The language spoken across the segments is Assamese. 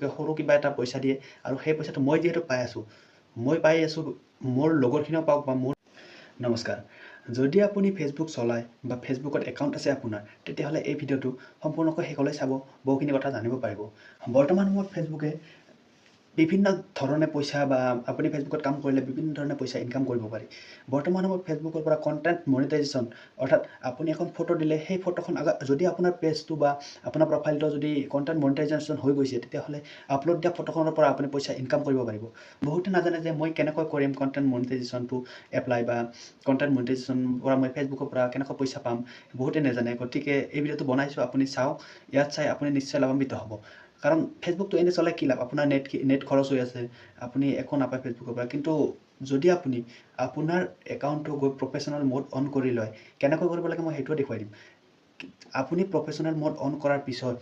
ফেচবুকে সৰু কিবা এটা পইচা দিয়ে আৰু সেই পইচাটো মই যিহেতু পাই আছোঁ, মই পাই আছোঁ, মোৰ লগৰখিনিও পাওক বা মোৰ। নমস্কাৰ। যদি আপুনি ফেচবুক চলায় বা ফেচবুকত একাউণ্ট আছে আপোনাৰ, তেতিয়াহ'লে এই ভিডিঅ'টো সম্পূৰ্ণকৈ শেষলৈ চাব, বহুখিনি কথা জানিব পাৰিব। বৰ্তমান সময়ত ফেচবুকে বিভিন্ন ধৰণে পইচা বা আপুনি ফেচবুকত কাম কৰিলে বিভিন্ন ধৰণে পইচা ইনকাম কৰিব পাৰি। বৰ্তমান সময়ত ফেচবুকৰ পৰা কণ্টেণ্ট মনিটাইজেশ্যন, অৰ্থাৎ আপুনি এখন ফটো দিলে সেই ফটোখন আগত যদি আপোনাৰ পেজটো বা আপোনাৰ প্ৰফাইলটো যদি কণ্টেণ্ট মনিটাইজেশ্যন হৈ গৈছে, তেতিয়াহ'লে আপলোড দিয়া ফটোখনৰ পৰা আপুনি পইচা ইনকাম কৰিব পাৰিব। বহুতে নাজানে যে মই কেনেকৈ কৰিম কণ্টেণ্ট মনিটাইজেশ্যনটো এপ্লাই বা কণ্টেণ্ট মনিটাইজেশ্যনৰ পৰা মই ফেচবুকৰ পৰা কেনেকৈ পইচা পাম, বহুতে নাজানে। গতিকে এই ভিডিঅ'টো বনাইছোঁ, আপুনি চাওক। ইয়াত চাই আপুনি নিশ্চয় লাভান্বিত হ'ব। কাৰণ ফেচবুকটো এনেই চলাই কি লাভ? আপোনাৰ নেট নেট খৰচ হৈ আছে, আপুনি একো নাপায় ফেচবুকৰ পৰা। কিন্তু যদি আপুনি আপোনাৰ একাউণ্টটো গৈ প্ৰফেচনেল মোড অন কৰি লয়, কেনেকৈ কৰিব লাগে মই সেইটোও দেখুৱাই দিম। আপুনি প্ৰফেচনেল মোড অন কৰাৰ পিছত,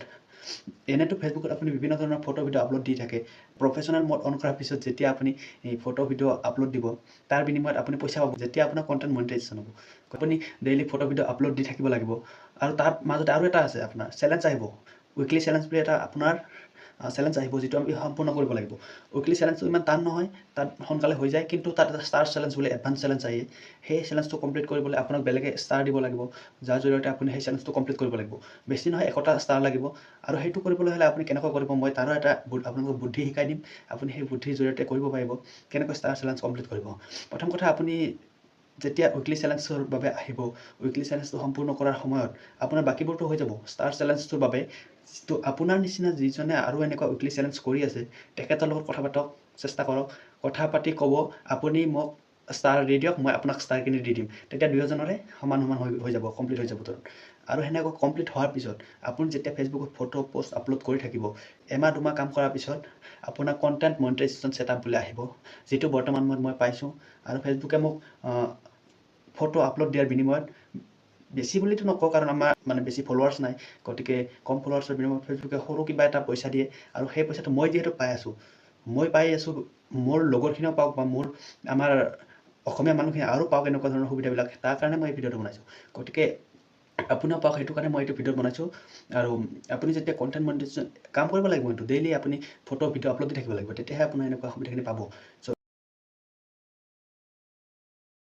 এনেইতো ফেচবুকত আপুনি বিভিন্ন ধৰণৰ ফটো, ভিডিঅ' আপলোড দি থাকে। প্ৰফেচনেল মোড অন কৰাৰ পিছত যেতিয়া আপুনি এই ফটো, ভিডিঅ' আপলোড দিব, তাৰ বিনিময়ত আপুনি পইচা পাব, যেতিয়া আপোনাৰ কণ্টেণ্ট মনিটাইজেশ্যন হ'ব। আপুনি ডেইলি ফটো, ভিডিঅ' আপলোড দি থাকিব লাগিব। আৰু তাৰ মাজতে আৰু এটা আছে, আপোনাৰ চেলেঞ্জ আহিব। উইকলি চেলেঞ্জ বুলি এটা আপোনাৰ চেলেঞ্জ আহিব, যিটো আমি সম্পূৰ্ণ কৰিব লাগিব। উইকলি চেলেঞ্জটো ইমান টান নহয়, তাত সোনকালে হৈ যায়। কিন্তু তাত এটা ষ্টাৰ চেলেঞ্জ বুলি এডভান্স চেলেঞ্জ আহে। সেই চেলেঞ্জটো কমপ্লিট কৰিবলৈ আপোনাক বেলেগে ষ্টাৰ দিব লাগিব, যাৰ জৰিয়তে আপুনি সেই চেলেঞ্জটো কমপ্লিট কৰিব লাগিব। বেছি নহয়, 100টা ষ্টাৰ লাগিব। আৰু সেইটো কৰিবলৈ হ'লে আপুনি কেনেকৈ কৰিব, মই তাৰো এটা আপোনালোকক বুদ্ধি শিকাই দিম। আপুনি সেই বুদ্ধিৰ জৰিয়তে কৰিব পাৰিব, কেনেকৈ ষ্টাৰ চেলেঞ্জ কমপ্লিট কৰিব। প্ৰথম কথা, আপুনি যেতিয়া উইকলি চেলেঞ্জৰ বাবে আহিব, উইকলি চেলেঞ্জটো সম্পূৰ্ণ কৰাৰ সময়ত আপোনাৰ বাকীবোৰতো হৈ যাব। ষ্টাৰ চেলেঞ্জটোৰ বাবে যিটো আপোনাৰ নিচিনা যিজনে আৰু এনেকুৱা উইকলি চেলেঞ্জ কৰি আছে, তেখেতৰ লগত কথা পাতক, চেষ্টা কৰক। কথা পাতি ক'ব, আপুনি মোক ষ্টাৰ দি দিয়ক, মই আপোনাক ষ্টাৰখিনি দি দিম। তেতিয়া দুয়োজনৰে সমান সমান হৈ যাব, কমপ্লিট হৈ যাব তুৰন্ত। আৰু সেনেকৈ কমপ্লিট হোৱাৰ পিছত আপুনি যেতিয়া ফেচবুকত ফটো, পষ্ট আপলোড কৰি থাকিব, এমাহ 2 মাহ কাম কৰাৰ পিছত আপোনাৰ কণ্টেণ্ট মনিটাইজেশ্যন ছেটআপ বুলি আহিব, যিটো বৰ্তমান সময়ত মই পাইছোঁ। আৰু ফেচবুকে মোক ফটো আপলোড দিয়াৰ বিনিময়ত, বেছি বুলিতো নকওঁ, কাৰণ আমাৰ মানে বেছি ফলোৱাৰ্ছ নাই, গতিকে কম ফলোৱাৰ্ছৰ বিনিময়ত ফেচবুকে সৰু কিবা এটা পইচা দিয়ে আৰু সেই পইচাটো মই যিহেতু পাই আছোঁ, মই পাই আছোঁ, মোৰ লগৰখিনিও পাওক বা মোৰ আমাৰ অসমীয়া মানুহখিনি আৰু পাওক এনেকুৱা ধৰণৰ সুবিধাবিলাক, তাৰ কাৰণে মই এই ভিডিঅ'টো বনাইছোঁ। গতিকে আপুনিও পাওক, সেইটো কাৰণে মই এইটো ভিডিঅ' বনাইছোঁ। আৰু আপুনি যেতিয়া কণ্টেণ্ট মনিটাইজেশ্যন কাম কৰিব লাগিব, কিন্তু ডেইলি আপুনি ফটো, ভিডিঅ' আপলোড দি থাকিব লাগিব, তেতিয়াহে আপোনাৰ এনেকুৱা সুবিধাখিনি পাব। চ'